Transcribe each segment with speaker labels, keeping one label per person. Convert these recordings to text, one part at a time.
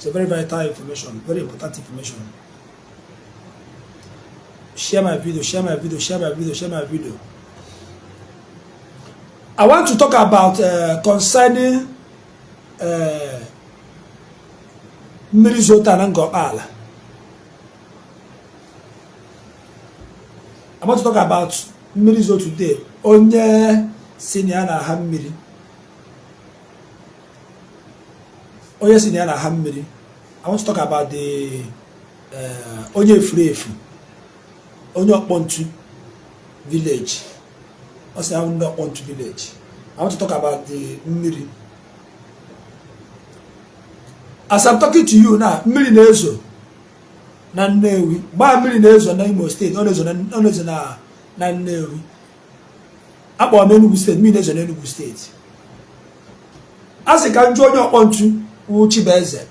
Speaker 1: A very vital information, very important information. Share my video, share my video, share my video, share my video. I want to talk about concerning mmiri zota na Ngor Okpala. I want to talk about mmiri zo today. Onye si na ya na-aha mmiri. Onye si na ya na-aha mmiri. I want to talk about the onye efuru efu. Onye Ọkpọntu village. Ọ sị ahụ ndị Ọkpọntu village. I want to talk about the mmiri. As I'm talking to you now, mmiri na-ezo na Nnewi. Gbaa mmiri na-ezo na Imo State, ọ na-ezo na Nnewi. Akpọrọ m Enugu State, mmiri na-ezo na Enugu State. A sị ka m jụọ onye Ọkpọntu wụ Chibueze.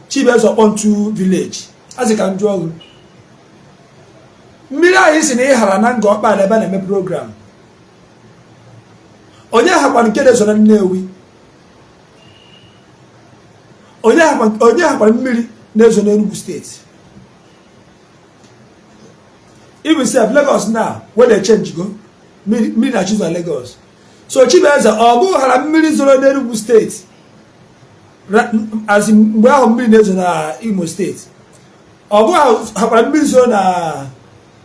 Speaker 1: Chibueze Ọkpọntu village. A sị ka m jụọ gị. Mmiri ahụ isi na ị hara na Ngor Okpala ebe a na-eme program. Onye hakwara nke na-ezo na Nnewi? Onye hakwara mmiri na-ezo n'Enugu State? Even sef Lagos now, wey dey change go, mmiri na chizo na Lagos. So Chibueze, ọ bụ hara mmiri zoro n'Enugu State as mgbe ahụ mmiri na-ezo na Imo State. Ọ bụ hakwara mmiri zoro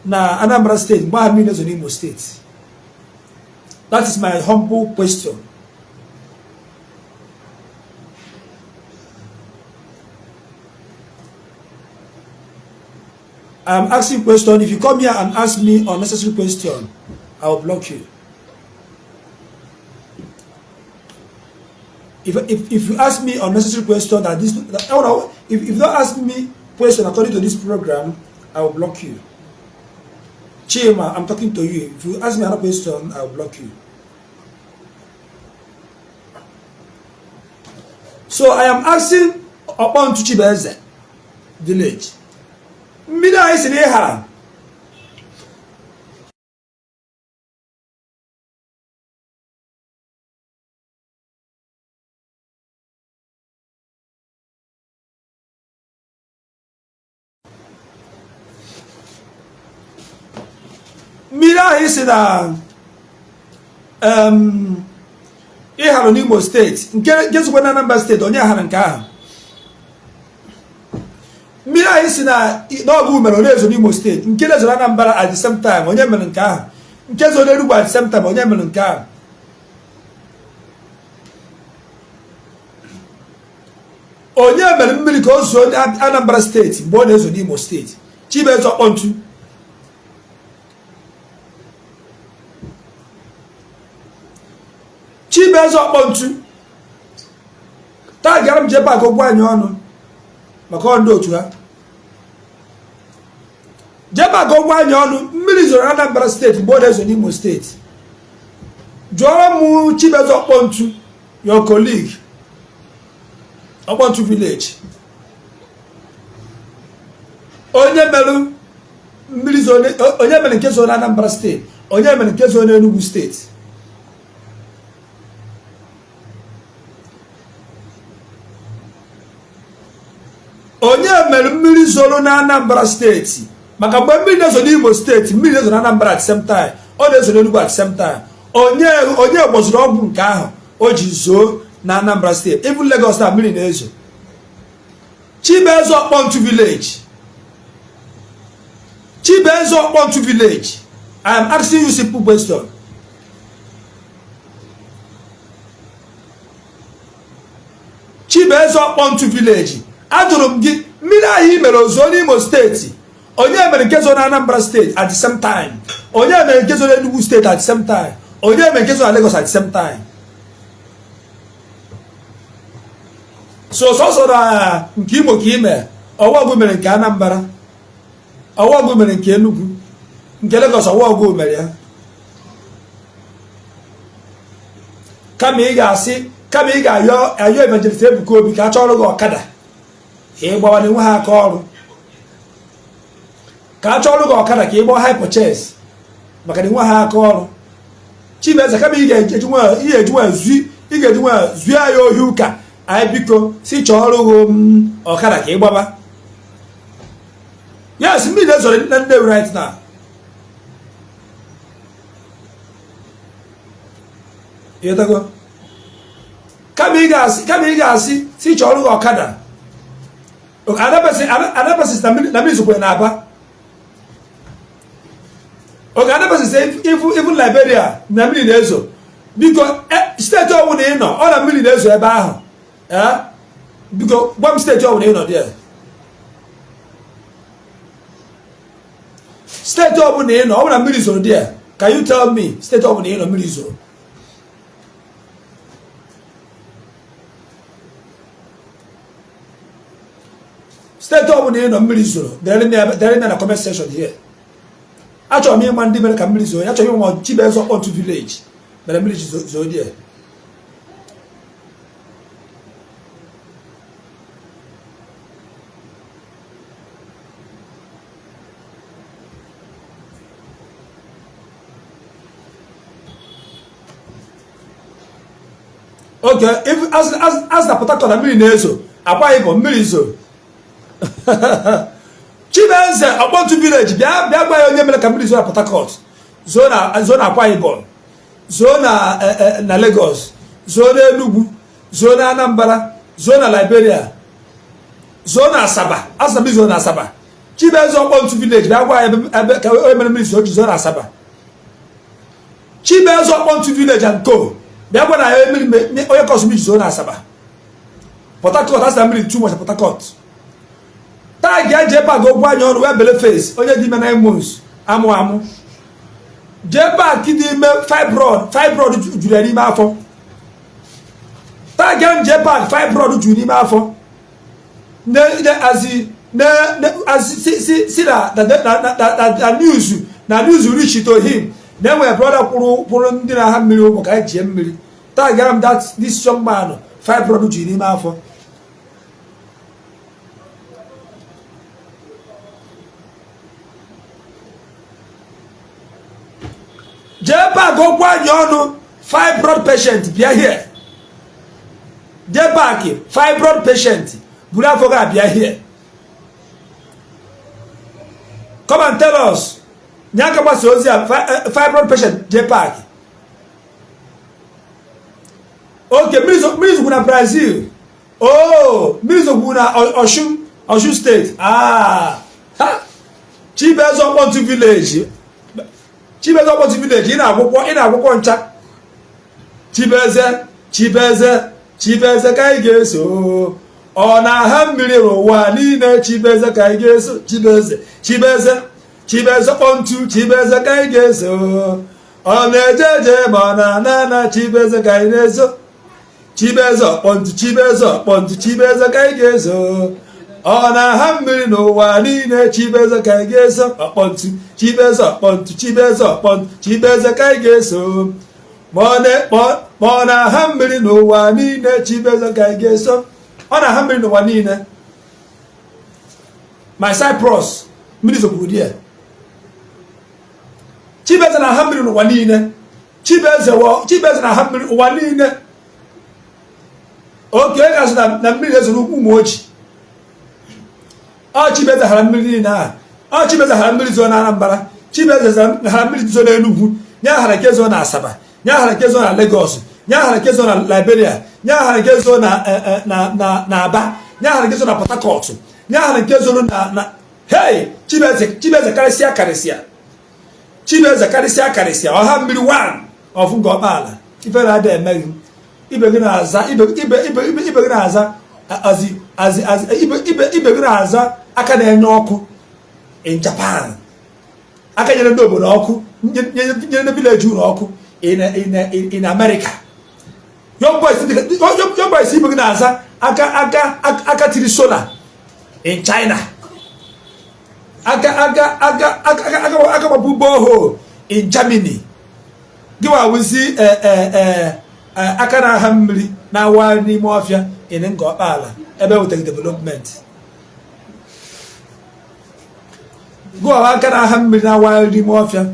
Speaker 1: na Anambra State mgbe ahụ mmiri na-ezo n'Imo State. That is my humble question. I am asking question. If you come here and ask me unnecessary question, I will block you. If you ask me unnecessary question that this, that, oh no, if you don't ask me question according to this program, I will block you. Chima, I'm talking to you. If you ask me another question, I will block you. So I am asking Ọkpọntu Chibueze village. Mmiri anyị si na ị hara mmiri ahụ isi na ị hara n'Imo State nke zokwa na Anambra State, onye hara nke ahụ? Mmiri ahụ si na n'ọgụ mere ọ na-ezo n'Imo State, nke na-ezo na Anambra at the same time, onye mere nke ahụ? Nke zo n'Enugu at the same time, onye mere nke ahụ? Onye mere mmiri ka o zuo Anambra State mgbe ọ na-ezo n'Imo State? Chibueze Ọkpọntu. Chibueze Ọkpọntu, taa gara m jee paakị okwu anyị ọnụ maka ọ ndị otu ha. Jee paakị okwu anyị ọnụ. Mmiri zoro Anambra State mgbe ọ na-ezo n'Imo State. Jụọrọ m Chibueze Ọkpọntu, your colleague, Ọkpọntu village, onye mere mmiri zoro, onye mere nke zoro na Anambra State, onye mere nke zoro n'Enugu State? Onye mere mmiri zoro na Anambra State? Maka mgbe mmiri na-ezo n'Imo State, mmiri na-ezo na Anambra at the same time, ọ na-ezo n'Enugu at the same time. Onye gbọziri ọgwụ nke ahụ o ji zoo na Anambra State? Even Lagos na mmiri na-ezo. Chibueze Ọkpọntu village, Chibueze Ọkpọntu village, I am asking you simple question. Chibueze Ọkpọntu village, ajụrụ m gị, mmiri ahụ i mere ozuo n'Imo State, onye mere nke zo na Anambra State at the same time? Onye mere nke zo na Enugu State at the same time? Onye mere nke zo na Lagos at the same time? So sọsọ na nke Imo ka ime, ọwọgụ mere nke Anambra, ọwọgụ mere nke Enugu, nke Lagos ọwọgụ mere ya. Kama ị ga-asị, kama ị ga-ayọ ayọ Evangelist Ebuka Obi ka a chọrọ gị ọkada ka ị gbawa na enwe ha aka ọrụ, ka a chọrọ gị ọkada ka ị gbawa hire purchase maka na enwe ha aka ọrụ. Chibueze, kama ị ga-eji nwa zuo ya ohi ụka. Anyị biko si chọọrọ gị ọkada ka ị gbaba. Yes, mmiri na-ezoro na Nnewi right now. Ịghọtago? Kama ị ga-asị si chọọrọ gị ọkada. Anabasi na mmiri zokwe na Aba. Oge anabasi sị even Liberia na mmiri na-ezo. Biko, steeti ọbụla ị nọ, ọ na mmiri na-ezo ebe ahụ. Biko gwa m steeti ọbụla ị nọ dị. Steeti ọbụla ị nọ, ọ bụla mmiri zoro dị. Can you tell me steeti ọbụla ị nọ mmiri zoro? Steeti ọbụla ị nọ mmiri zoro, dere na comment section here. Achọrọ m ịma ndị mere ka mmiri zoo. Achọrọ m ịma Chibueze Ọkpọntu village mere mmiri ji zoo dị. Okay, if as na Port Harcourt na mmiri na-ezo, Akwa Ibom mmiri zoro. Chibueze Ọkpọntu village, bịa bịa gwa ya onye mere ka mmiri zoo na Port Harcourt, zoo na Akwa Ibom, zoo na Lagos, zoo na Enugu, zoo na Anambra, zoo na Liberia, zoo na Asaba. Asị na mmiri zoo na Asaba. Chibueze Ọkpọntu village, bịa gwa ya ebe ka onye mere mmiri zoo ji zoo na Asaba. Chibueze Ọkpọntu village and co, bịa gwa na ya mmiri onye cause mmiri zoo na Asaba. Port Harcourt, asị na mmiri too much Port Harcourt. Taa ga JPAC okwu anya ọnụ wee bele face onye dị ime 9 months amụ amụ. JPAC dị ime fibroid, fibroid juru ya n'ime afọ. Taa ga JPAC fibroid juru n'ime afọ azi azi si si na news reach to him na enwere brother kwụrụ ndị na-aha mmiri ụgwọ ka anyị jie mmiri. Taa gara m that this young man fibroid juru n'ime afọ. JPAC okwu anyị ọnụ fibroid patient, bịa here. JPAC fibroid patient, buru afọ gị abịa here. Come and tell us. Nye aka gbasa ozi a. Fibroid patient JPAC. Oke mmiri zokwu na Brazil. Oh, mmiri zokwu na Osun State. Ah ha, Chibueze Ọkpọntu village, Chibueze Ọkpọntu village, ị na-agwụkwọ ncha. Chibueze, Chibueze, Chibueze ka anyị ga-eso. Ọ na-aha mmiri n'ụwa niile. Chibueze ka anyị ga-eso. Chibueze, Chibueze, Chibueze Ọkpọntu, Chibueze ka anyị ga-eso. Ọ na-eje eje ma ọ na-ana ana. Chibueze ka anyị na-eso. Chibueze Ọkpọntu, Chibueze Ọkpọntu, Chibueze ka anyị ga-eso. Ọ na-aha mmiri n'ụwa niile. Chibueze ka anyị ga-eso. Ọkpọntu, Chibueze Ọkpọntu, Chibueze Ọkpọntu, Chibueze ka anyị ga-eso. Ma ọ na-aha mmiri n'ụwa niile. Chibueze ka anyị ga-eso. Ọ na-aha mmiri n'ụwa niile. My Cyprus mmiri zokwuru di ya. Chibueze na-aha mmiri n'ụwa niile. Chibueze, Chibueze na-aha mmiri ụwa niile. Oke gasị na mmiri ezoro ụmụ oji. Ọ Chibueze hara mmiri niile ahụ. Ọ Chibueze hara mmiri zoo na Anambra. Chibueze hara mmiri zoo na Enugu, nye hara nke zoo na Asaba, nye hara nke zoo na Lagos, nye hara nke zoo na Liberia, nye hara nke zoo na Aba, nye hara nke zoo na Port Harcourt, nye hara nke zoro na hey. Chibueze, Chibueze karịsịa karịsịa. Chibueze karịsịa karịsịa. Ọha mmiri one of Ngọkpaala. Ifere ada emeghị ibe gị na-aza ibe ibe ibe ibe ibe gị na-aza azi azi azi ibe ibe ibe gị na-aza aka na-enye ọkụ in Japan, aka nyere ndị obodo ọkụ, nyere ndị village ụlọ ọkụ in America. Young boys ibe gị na-aza aka tiri solar in China, aka gbapụ borehole in Germany. Gị wa wụzi aka na-aha mmiri na-awa n'ime ọfịa in Ngọkpaala ebe wetara development. Gụwa aka na-aha mmiri na-awa n'ime ọfịa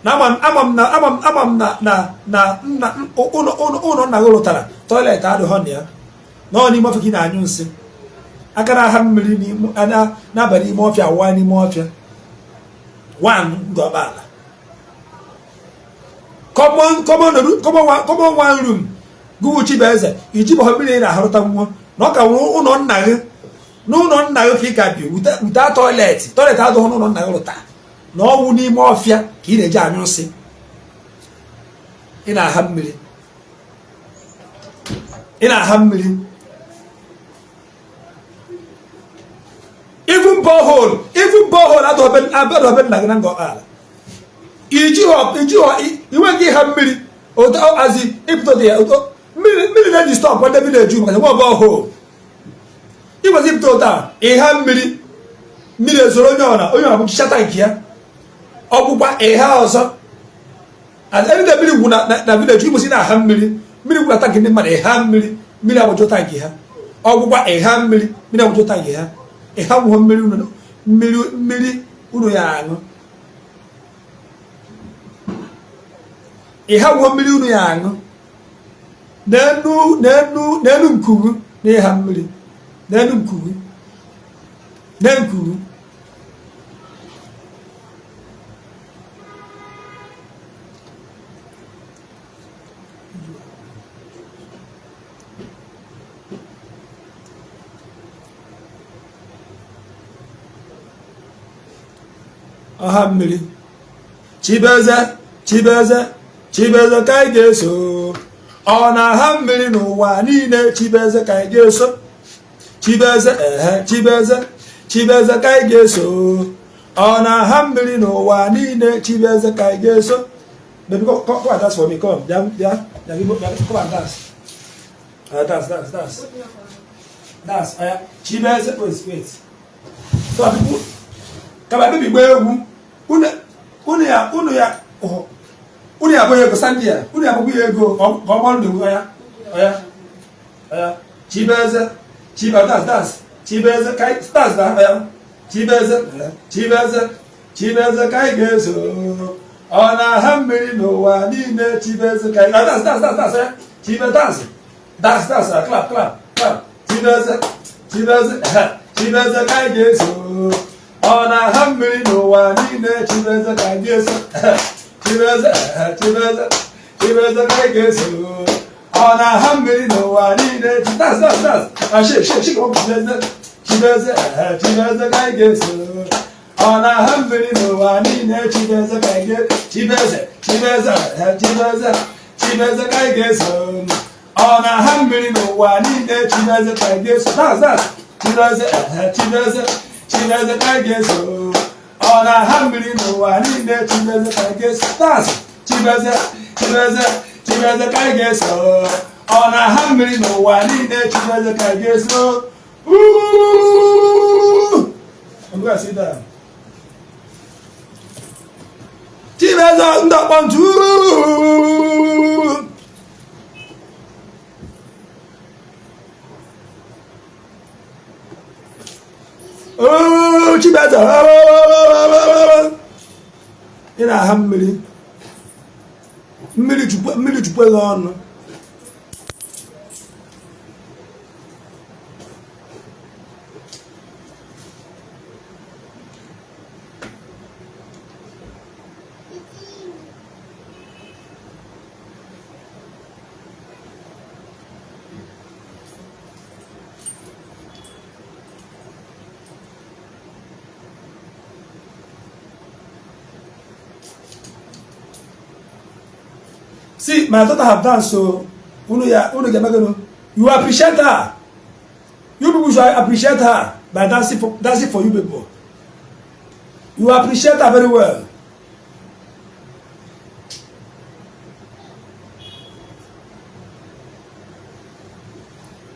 Speaker 1: na ama m na ama m na na na nna ụlọ nna gị rụtara toilet adịghọ na ya. Na ọ n'ime ọfịa ka ị na-anyụ nsị. Aka na-aha mmiri na-aba n'ime ọfịa, awụwa n'ime ọfịa. One Ngọkpala. Common common common common one room gụwụ Chibueze ijibọghọ mmiri na-aharụta nwa na ọ ka nwụrụ ụlọ nna gị n'ụlọ nna gị ka ị ka bi without toilet. Toilet adịghị n'ụlọ nna gị rụta na ọnwụ n'ime ọfịa ka ị na-eji anyụ nsị. Ị na-aha mmiri, ị na-aha mmiri. Even borehole, even borehole adọbe nna gị na Ngọkpala. Ijighọ inweghị ịha mmiri azi ịpụta dị ya mmiri mmiri na-eji stop ndị village maka nwe borehole. Ịgwazi ịpụta ụta ịha mmiri, mmiri ezoro onye ọna onye ọna bụchicha tank ya ọgwụgwa ịha ọzọ. Ndị mmiri gwụ na village igbosi na-aha mmiri, mmiri gwụ na tank ndị mmadụ, ịha mmiri, mmiri agbajọ tank ha ọgwụgwa ịha mmiri, mmiri agbajọ tank ha ịha nwụọ mmiri unu mmiri mmiri unu ya aṅụ ịha nwụọ mmiri unu ya aṅụ n'enu n'enu n'enu nkugu na ịha mmiri n'enu nkugu na nkugu. Ọha mmiri. Chibueze, Chibueze, Chibueze ka anyị ga-eso. Ọ na-aha mmiri n'ụwa niile. Chibueze ka anyị ga-eso. Chibueze, ehe, Chibueze, Chibueze ka anyị ga-eso. Ọ na-aha mmiri n'ụwa niile. Chibueze ka anyị ga-eso. Baby, come, come, come and dance for me. Come, bịa, bịa, bịa, bịa, come and dance. Dance, dance, dance, dance. Chibueze, wait, wait. So people kama baby gbaa egwu unu ya unu ya unu ya abụghị ego sandi ya unu ya abụghị ego ka ọ gbalụ na-egwu ya ya ya. Chibueze, Chibe, dance, dance. Chibueze ka dance na ya. Chibueze, Chibueze, Chibueze ka anyị ga-eso. Ọ na-aha mmiri n'ụwa niile. Chibueze ka anyị dance, dance, dance, dance ya. Chibe, dance, dance, dance, clap, clap, clap. Chibueze, Chibueze, Chibueze ka anyị ga-eso. Ọ na-aha mmiri n'ụwa niile. Chibueze ka anyị ga-eso. Chibueze, Chibueze, Chibueze ka anyị ga-eso. Ọ na-aha mmiri n'ụwa niile. Dance, dance, dance. Shake, shake, shake. Chibueze, Chibueze, Chibueze ka anyị ga-eso. Ọ na-aha mmiri n'ụwa niile. Chibueze ka anyị ga Chibueze, Chibueze, Chibueze, Chibueze ka anyị ga-eso. Ọ na-aha mmiri n'ụwa niile. Chibueze ka anyị ga-eso. Dance, dance. Chibueze, Chibueze, Chibueze ka anyị ga-eso. Ọ na-aha mmiri n'ụwa niile. Chibueze ka anyị ga-eso. Dance. Chibueze, Chibueze, Chibueze ka anyị ga-eso. Ọ na-aha mmiri n'ụwa niile. Chibueze ka anyị ga-eso. I'm gonna sit down. Chibueze ndị ọkpọ ntu. Chibueze ị na-aha mmiri mmiri chukwu gị ọnụ. See, my daughter have danced, so unu ya unu ga-eme gịnị? You appreciate her. You people should appreciate her by dancing for you people. You appreciate her very well.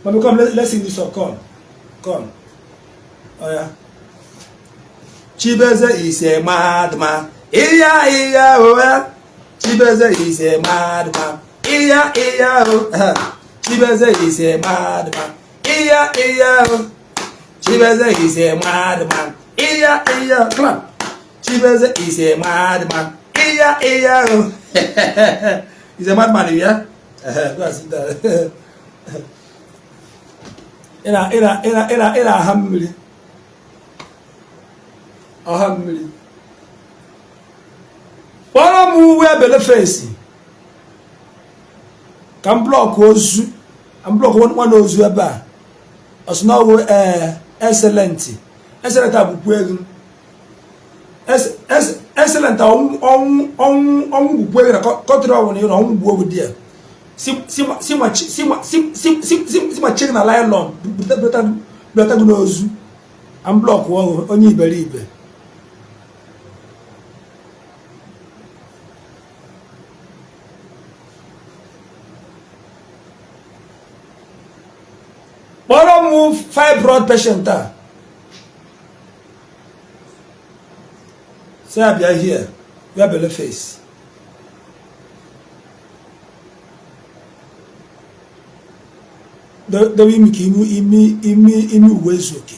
Speaker 1: Mommy, come, let's sing this song. Come, come. Oh yeah. Chibeze is a madman. Iya, iya, oh yeah. Chibeze is a madman. Iya, iya, oh. Chibeze is a madman. Iya, iya, oh. Chibeze is a madman. Iya, iya, clap. Chibeze is a madman. Iya, iya, oh. He's a madman, yeah? Go and sit down. Ị na-aha mmiri, ọha mmiri. Kpọrọ m uwe ebele fesi ka m block ozu, ka m block nwa na ozu ebe a. Ọsịnọwụ ee, excellent, excellent abụkwu ego. Excellent, ọnwụ ọnwụ ọnwụ bụkwu ego na country ọbụla ị nọ. Ọnwụ gbuo ogu di ya si ma chiri na nylon bulata gị n'ozu am block ọhụụ onye iberibe. Kpọrọ m fibroid patient a, sị ya bịa here, bịa bele face. Dobe imi ka imi imi imi imi uwe ezu oke.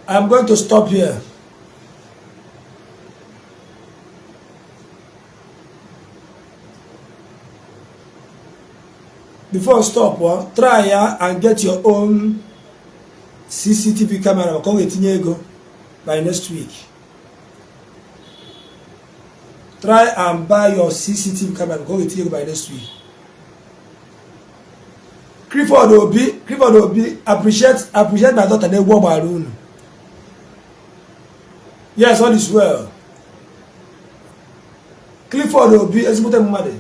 Speaker 1: I'm going to stop here. Before I stop, well, try ya and get your own CCTV camera maka ọ ga-etinye ego by next week. Try and buy your CCTV camera maka ọ ga-etinye ego by next week. Clifford Obi, Clifford Obi, appreciate my daughter na egwu ọ gbara unu. Yes, all is well. Clifford Obi, ezigbote mmadụ.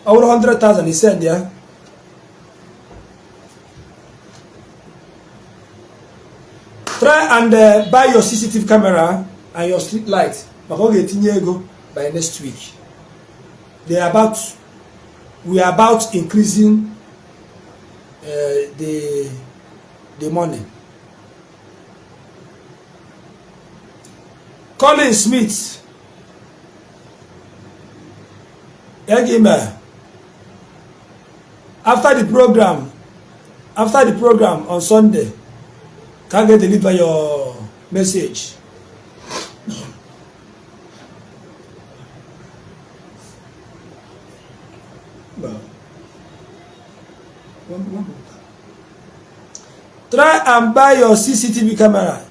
Speaker 1: Ọ bụrụ 100,000 send ya. Try and buy your CCTV camera and your street light maka ọ ga-etinye ego by next week. They are about we are about increasing the money. Colin Smith, Egime, after the program on Sunday, can get deliver your message. No. Try and buy your CCTV camera.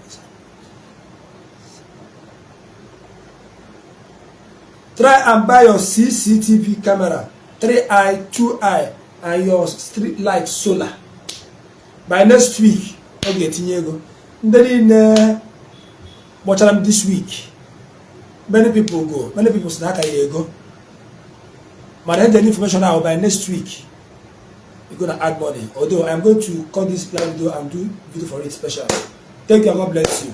Speaker 1: Try and buy your CCTV camera, 3i, 2i, and your street light solar. By next week, ọ ga-etinye ego. Ndị niile kpọchara m this week, many people go, many people si na aka ya ego. Mana ejere information ahụ, by next week, you're gonna add money. Although I'm going to cut this live video and do video for it special. Thank you and God bless you.